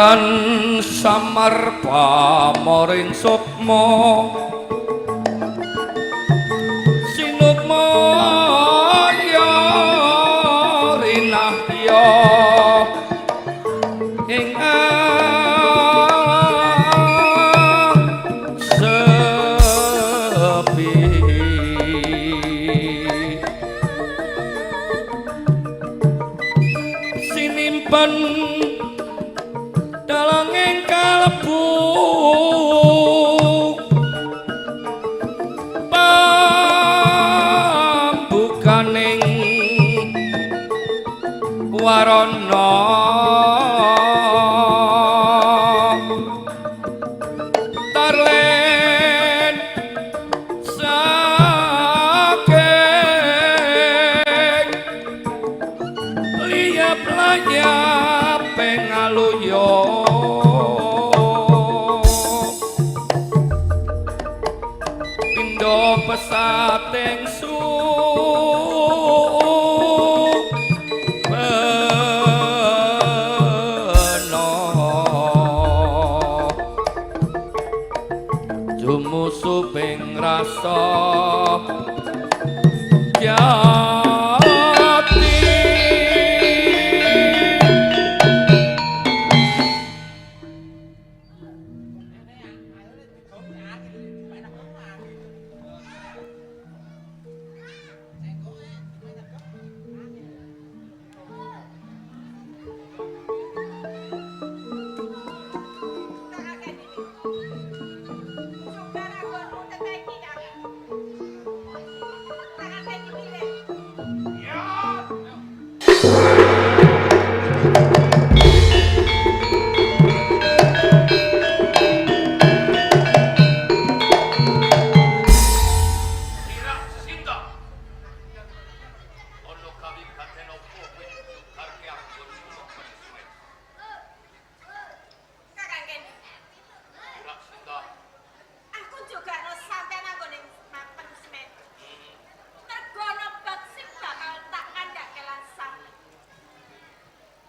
Tan samar pamoring sukma sinukma ya rinahya ing sepi sinimpen dalanging kalebu pambukaning warana tarlen saking liyap-layap pengaluyo pindho pesating supena jumusuping rasa jati. Kira Sinta. Ono kawibaten apa kowe njugarke anggonmu mapan suwe? Kakang Kendi, Kira Sinta. aku juga no sampean anggone mapan semen. Mergo ana bab sing bakal tak kandhake lan sampean.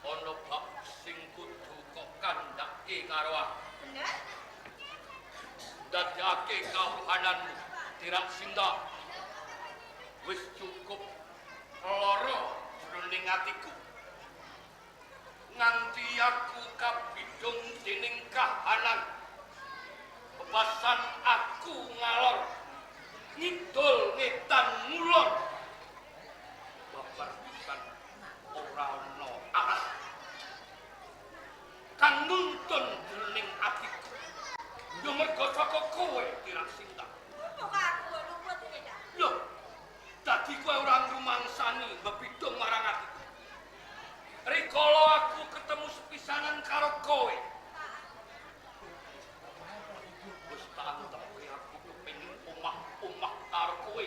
Ono bab sing kudu kok kandhake karo aku. Bener? Dadake kahananmu Tirak Sinta. Wis cukup lara jroning atiku. Nganti aku kabidung dening kahanan. Bebasan aku ngalor ngidul ngetan ngulon. Babar pisan ora ana arah kang nuntun jroning atiku. Yo mergo saka kowe Tirak Sinta. Kok aku lumut iki ta? Lho, dadi kowe ora ngrumangsani mbebidung marang atiku. Rikala aku ketemu sepisanan karo kowe. Wis tak antepi aku kepengin omah-omah karo kowe.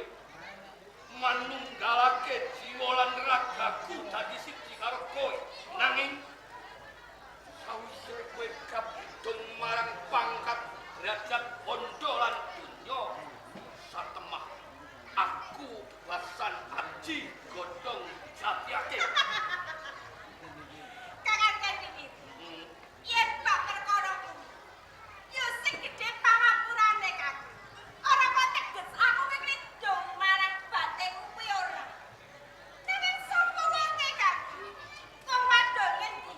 Manunggalake jiwa lan ragaku dadi siji karo kowe. Nanging sawise kowe kabidung marang pangkat derajat bondo lan donya satemah aku basan aji godhong jatiake. Kakang Kendi iki. Yen bab perkara kuwi, ya sing gedhe pangapurane Kakang. Ora kok teges aku kuwi nglindung marang batinku kuwi ora. Nanging sapa wonge Kakang? Wong wadon ngendi?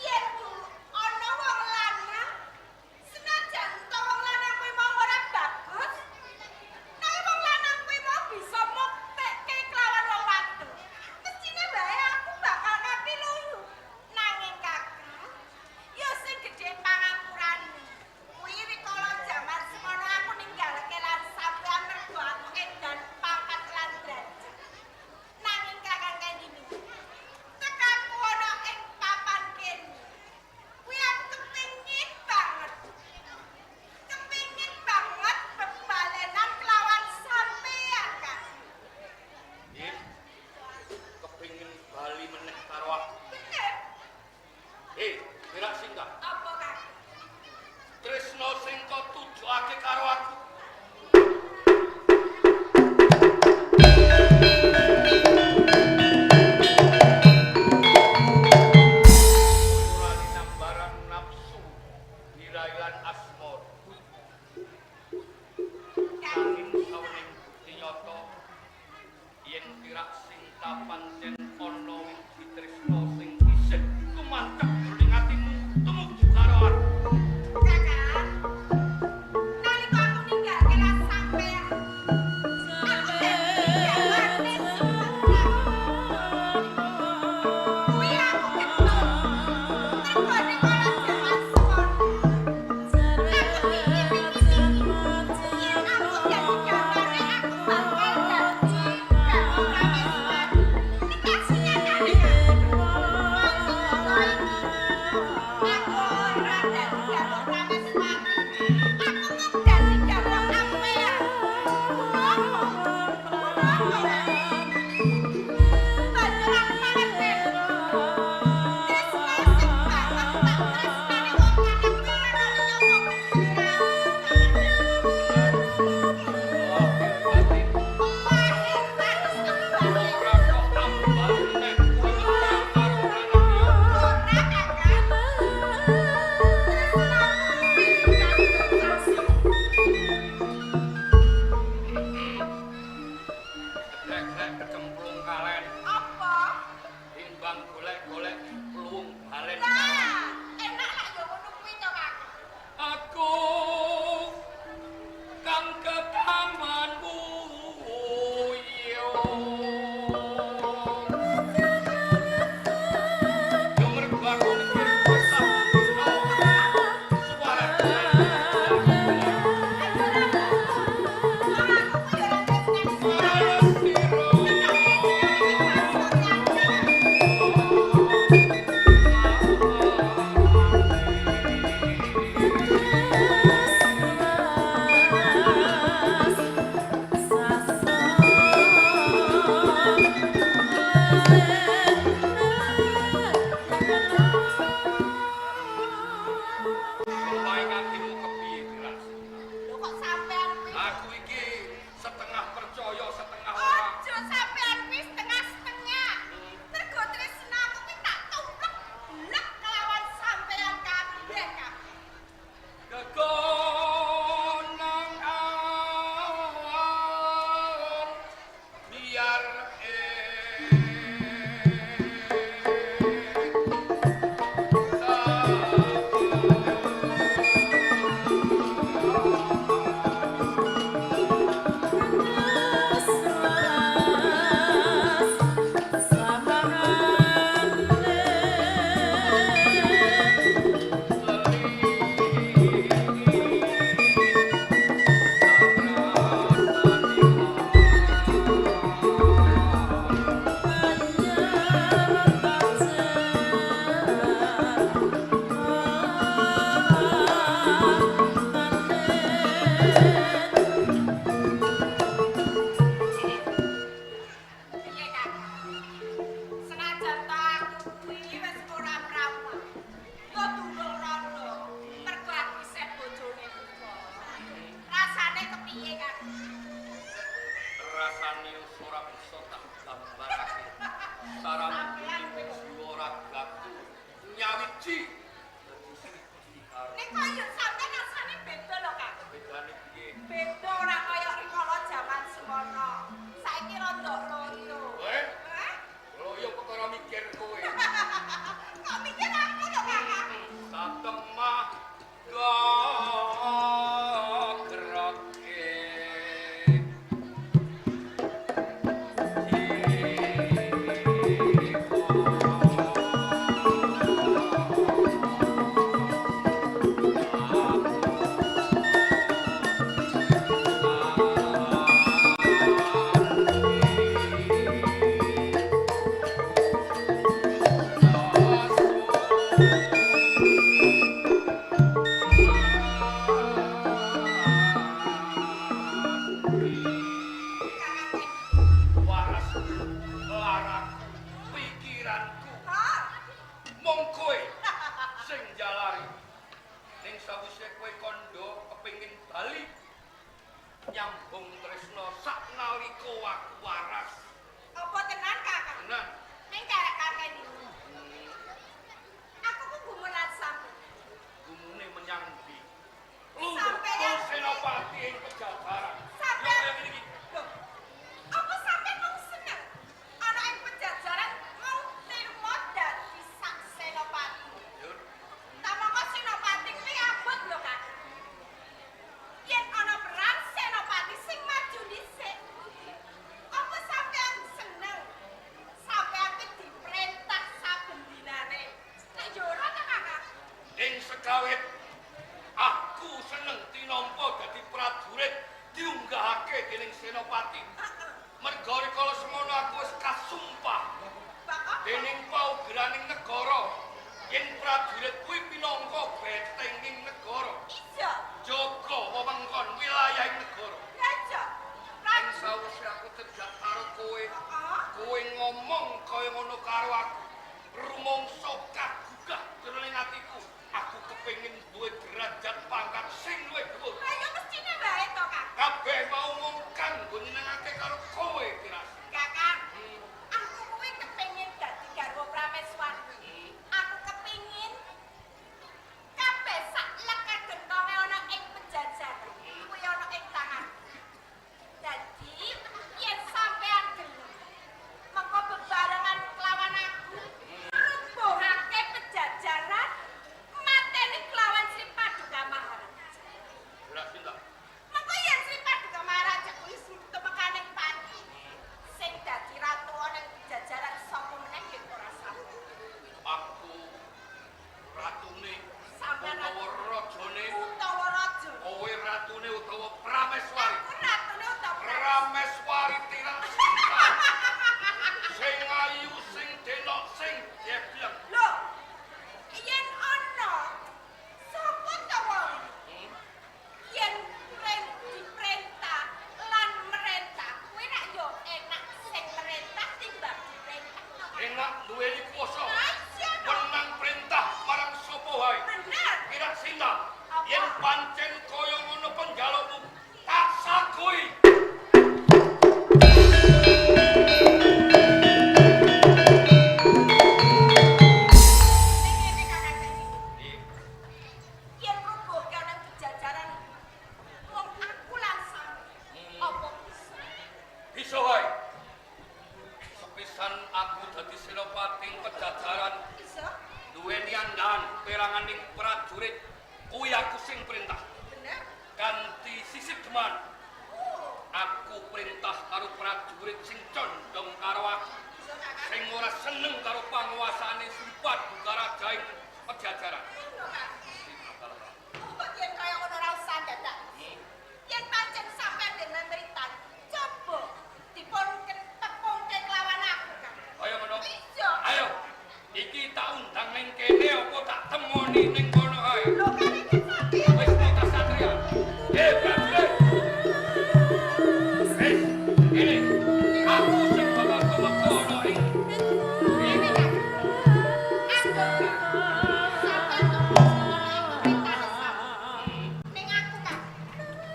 Yen dulu ana wong lanang, senajan to wong lanang kuwi mau ora bagus, nanging wong lanang kuwi mau bisa muktekke kelawan wong wadon. Mestine Yen tirak sinta pancen ana wiji tresna sing isih tumancep jroning atimu tumuju karo aku. Kakang, nalika aku ninggalke lan sampeyan, aku dadi garwane Sumenep. Kuwi aku getun. Mergo rikala jaman semono, aku mikir-mikir yen aku dadi garwane aku bakal dadi garwa Prameswari. Ning kasunyatane mangsa dina iki aku ora dadi garwa Prameswari. Aku mung dadi garwa sampeyan. Kenapa? Kenapa, Kakang? Banjur aku mangerti. Tresna sing bakal tak tresnani wong lanang kuwi ana liya mung sliramu, Kakang. Oh, batinku Pahit manis kembali. ora kok ambar nek kowe weteng karo lanang liya. Ora, Kakang. Tresnaku kuwi kanggo sasi. Gedhek kecemplung kalen Apa? timbang golek-golek pluwung balen. Lah, enak lak ya ngono kuwi to, Kakang. Aku kang ketaman wuyung. Yo mergo aku mikir kowe saben dina. Suara Ayo ora butuh. Wong aku kuwi ora tresnani marang sliramu. sira. Tetapi jenenge Sumpahe atimu kepiye Diras? Lho kok sampean kuwi? Aku iki setengah percaya setengah ora. Ojo sampean kuwi setengah-setengah. Mergo tresnaku kuwi tak tumplek blek kelawan sampean kabeh kabeh. Gegonang awan biar Piye, Kakang? Senajan to aku kuwi wis ora prawan. Yo durung rondo. Mergo aku isih bojone uga. Rasane kepiye, Kakang? Rasane ora bisa tak gambarake. Saran Sampean kuwi lho. jiwa ragaku nyawiji dadi siji karo. Nek kok yo sampean rasane beda lho, Kakang. Bedane piye? Beda ora kaya rikala jaman semono. Saiki rondo loyo. Kowe? Hah? Loyo perkara mikir kowe. Kok mikir aku lho, Kakang? Satemah gagrake Kakang Ken. Waras laraku pikiranku Hah? mung kowe sing jalari. Ning sawise kowe kandha kepengin bali nyambung tresna saknalika aku waras. Apa tenan, Kakang? Tenan. Ning karek kakek niku. Aku ku gumelan sampeyan. Gumune menyang ndi? Lungguh Sampeyan- senopati ing pejabaran. Sampeyan- Yo kaya ngene iki. Loh, apa sampeyan mung seneng Yen prajurit kuwi pinangka betenging negara. Iya. Jaga wewengkon wilayahing negara. Iya. Ing sawise aku cedhak karo kowe, kowe ngomong kaya ngono karo aku. Rumangsa kagugah jroning atiku. Aku kepengin duwe derajat pangkat sing luwih dhuwur. Lah ya mestine wae to, Kang. Kabeh mau mung kanggo nyenengake karo kowe, Tirasi. Kakang, aku kuwi kepengin dadi garwa Prameswari. Aku kepengin kabeh sak lekar gentonge ana ing pejajaran kuwi ana ing tanganku. Dadi yen sampean gelem mengko bebarengan kelawan aku rubuhake pejajaran mateni kelawan Sri Paduka Maharaja. Lah sinta. Mengko yen Sri Paduka Maharaja kuwi tumekaning pati sing dadi ratu ana ing pejajaran sapa meneh yen ora sampeyan. Aku ratune Sampeyan utawa rajane, utawa raja. Kowe ratune utawa Prameswari. Aku ratune utawa Prameswari Tirasinta. Sing ayu, sing denok, sing jebleng. Lho, yen ana sapa ta wong yen diperintah lan merentah kuwi rak yo enak sing merentah timbang diperintah. Enak duweni kuasa. Lah iya no. Wenang perintah marang sapa wae. Bener. Tirasinta, Apa? yen pancen kaya ngono penjalukmu tak sagoi. Ning ngene Kakang saiki. Yen rubuhke ana pejajaran wong aku lan sampeyan apa bisa? Bisa wae. Sepisan aku dadi senopati ing pejajaran Bisa? duweni andhahan peranganing prajurit kuwi aku sing perintah. Bener. Kanthi sisip deman Oh, aku perintah karo prajurit sing condong karo aku, bisa Kakang. sing ora seneng karo panguasane Sri Paduka Raja ing pejajaran. Ngono, Kang. Kok yen kaya ngono ora usah dadak. Yen pancen sampeyan demen mritan, coba dipun tepungke kelawan aku, Kang. Kaya ngono. Iya. Ayo, iki tak undang ning kene apa tak temoni ning kono kae. Lho kan iki sampeyan. Wis kita satria. Eh, prajurit. Wis, ini aku sing bakal tumeka ana ing Ngene, Kang. Aku sampeyan tunggu ana ing pemerintahan sampeyan. Ning aku, Kang.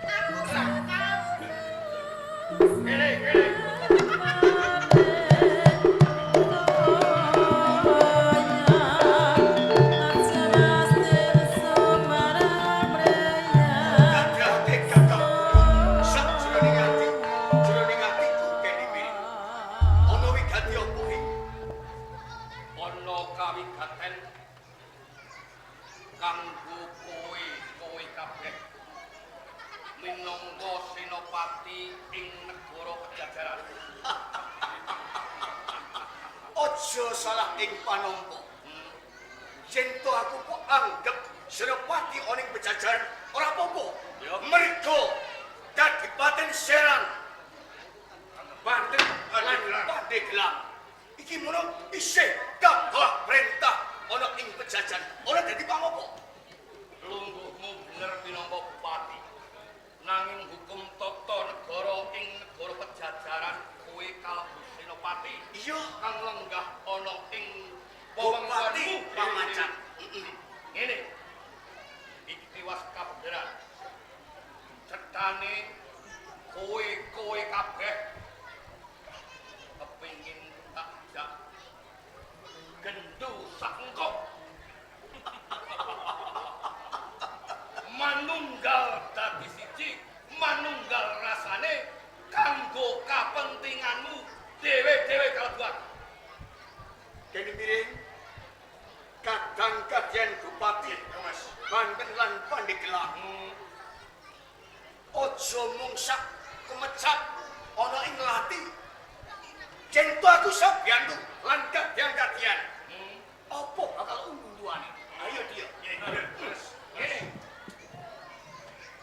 Aku bakal kene, kene. Kadhate kakang sak jroning ati, jroning atiku kene miring. Ana wigati apa ing? Ana kawigaten kanggo kowe, kowe kabeh minangka senopati ing negara Pejajaran. Aja salah ing panampa. Yen to aku kok anggep senopati ana ing pejajaran ora apa-apa. Ya. Mergo Kadipaten Serang Banten lan Pandeglang iki mono isih kabeh perintah ana ing pejajaran ora dadi pangopo. Lungguhmu bener minangka bupati. Nanging hukum tata negara ing negara Pejajaran kowe kalebu senopati Iya, kang lenggah ana ing Bupati wewengkonmu Pamacan. Ngene. Iki tiwas kabeneran. Cetane kowe-kowe kabeh kepengin tak jak gendu sakengkok. Manunggal dadi siji, manunggal rasane kanggo kapentinganmu dhewe-dhewe kalebu aku. Kene miring kadang kadyan Bupati Banten lan Pandeglang. Aja mung sak kemecap ana ing lati. Yen to aku sabiyantu lan kadyan-kadyan. Apa bakal unduane? Ayo dia. Ngene.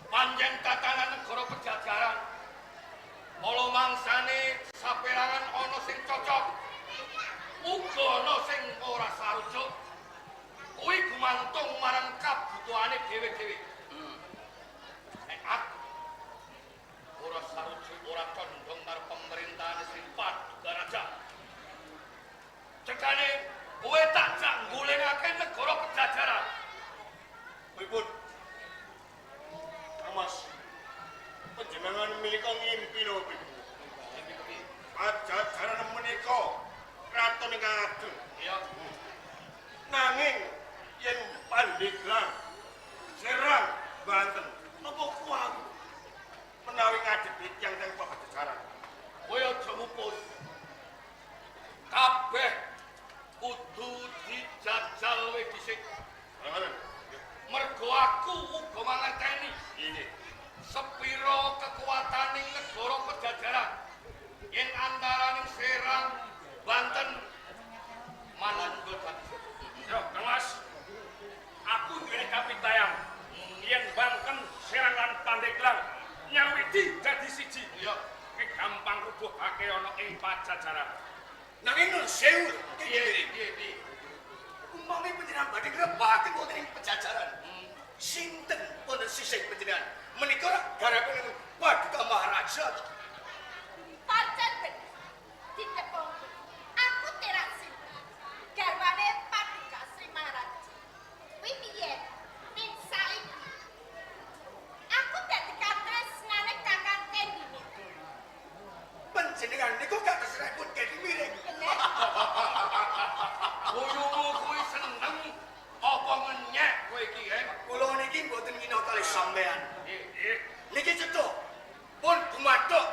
Panjen tatanan negara Pejajaran kala mangsane saperangan ana sing cocok, uga ana sing ora sarujuk. Gumantung marang kabutuhane dhewe-dhewe. Nek aku ora sarujuk ora condong marang pemerintahane Sri Paduka Raja. Cekane kowe tak jak nggulingake negara Pajajaran. Pripun? Mas, panjenengan menika ngimpi napa pripun? Pajajaran menika kraton ingkang ageng. Iya. Nanging yen Pandeglang, Serang, Banten, napa kuwi menawi ngadepi tiyang-tiyang Pajajaran? Kowe aja mupus. Kabeh kudu dijajal wae dhisik. Ngoten. Mergo aku uga mangerteni Nggih. sepira kekuataning negara Pajajaran yen antaraning Serang, Banten manunggal dadi. Yo, Kang Mas. Aku duweni kapitayan. Yen Banten, Serang lan Pandeglang nyawiji dadi siji. Iya. Ki gampang rubuhake ana ing Pajajaran. Nanging nun sewu, Piye piye piye. Umpami panjenengan badhe ngrebahaken wonten ing Pajajaran. Sinten wonten sisih panjenengan? Menika garapipun Paduka Maharaja to. Pancen bener. Ditepungke. Aku terak sinta. Garwane Paduka Sri Maharaja. Kuwi piye? Ning saiki aku dadi katresnane Kakang Kendini. Panjenengan niku katresnanipun Kendi Miring. Bener? Guyumu kuwi seneng apa ngenyek kowe iki, he? Kula niki mboten ngina kalih sampean. Nggih. Niki cetha pun gumathok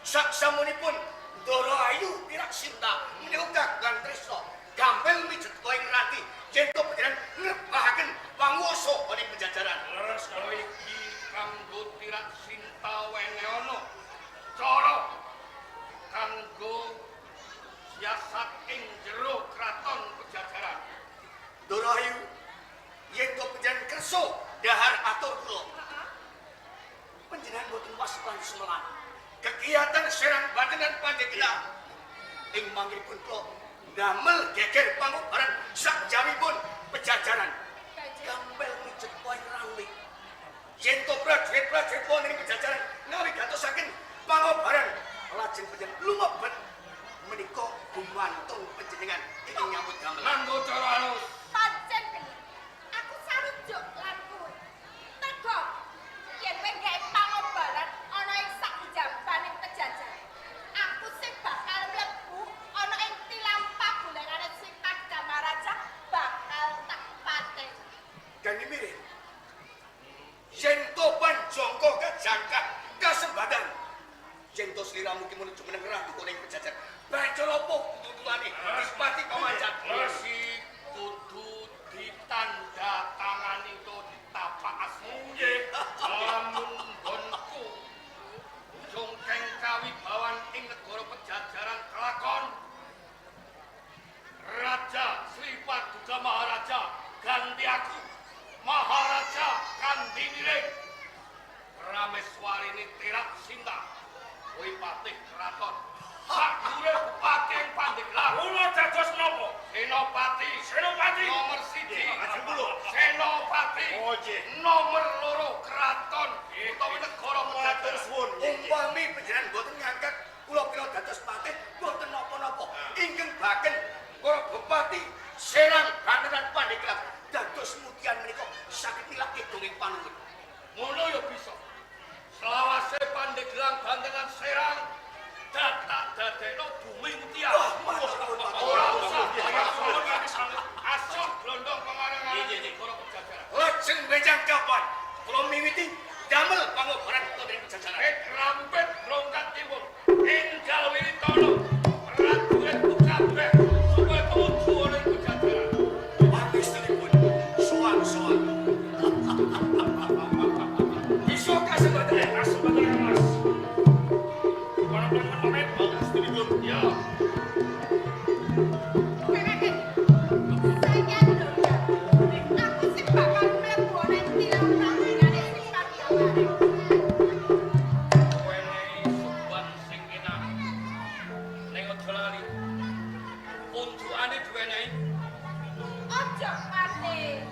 sak samunipun Ndara Ayu Pirak Sinta menika kagungan tresna gampil mijet ing rati yen to panjenengan ngrebahaken panguwasa ana ing Pajajaran. Leres kowe iki kanggo Tirak Sinta weneana cara kanggo siasat ing jero kraton Pajajaran. Ndara Ayu yen to panjenengan kersa dahar atur kula. Panjenengan boten waspada semelan. Kegiatan Serang Banten dan Pandeglang ing manggihipun kula damel geger pangobaran sak jawipun Pajajaran. Gampil mijet poin rawi. Yen to prajurit-prajurit wonten ing Pajajaran ngawigatosaken pangobaran lajeng panjenengan lumebet menika gumantung panjenengan ingkang nyambut damel. Nganggo cara halus. Pancen bener. Aku sarujuk lan kowe. Mergo yen kowe gawe pangobaran ana ing sak jabaning Pajajaran, aku sing bakal mlebu ana ing tilam pagulengane Sri Paduka Maharaja bakal tak pateni. Gani miring. Yen to panjangka kajangkah kasembatan. Yen to sliramu ki menuju meneng ratu ing Pajajaran. Banjur apa tutulane? Dispati pamancan. Iki kudu ditandatangani utawa ditapakasmu. Nggih. Lamun nggonku jongkeng kawibawan ing negara Pajajaran kelakon Raja Sri Paduka Maharaja ganti aku Maharaja Kandi Miring Rameswarine Tirak Sinta kuwi patih kraton sakdure bupati ing Pandeglang. Kula dados napa? Senopati. Senopati. Nomor 1. Ajeng kula. Senopati. Oh, nggih. Nomor 2 kraton utawa negara Matur Pajajaran. suwun. Umpami panjenengan mboten ngangkat kula kira dados patih mboten napa-napa. Ingkang baken para bupati Serang Banten lan Pandeglang dados mutian menika saged milak kidung ing panuwun. Ngono ya bisa. Selawase Pandeglang Banten lan Serang datak dadekno bumi mutiara. Wah, matur nuwun, matur Ora nuwun. usah asok glondong pengarang-aran negara Pajajaran. Lajeng benjang kapan kula miwiti damel pangobaran wonten ing Pajajaran. Ret rampet rongkat timur. Enggal wiwitono. Prajurit kabeh supaya tumuju ana ing Pajajaran. Pangestunipun sowan-sowan. Bisa kasembatan. Kasembatan Kang Mas. Kono kula pamit. Pangestunipun. Ya. Kakang Kendi. Saya ndonga. Aku sing bakal mlebu ana ing tilam pagulengane Sri Paduka Maharaja. Wenehi suban sing enak. Ning aja lali. Unjukane diwenehi. Ojo pate.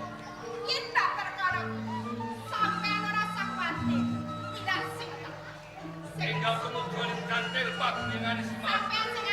Tinggal tumuju ning kantil paguningane Semar. Sampeyan sing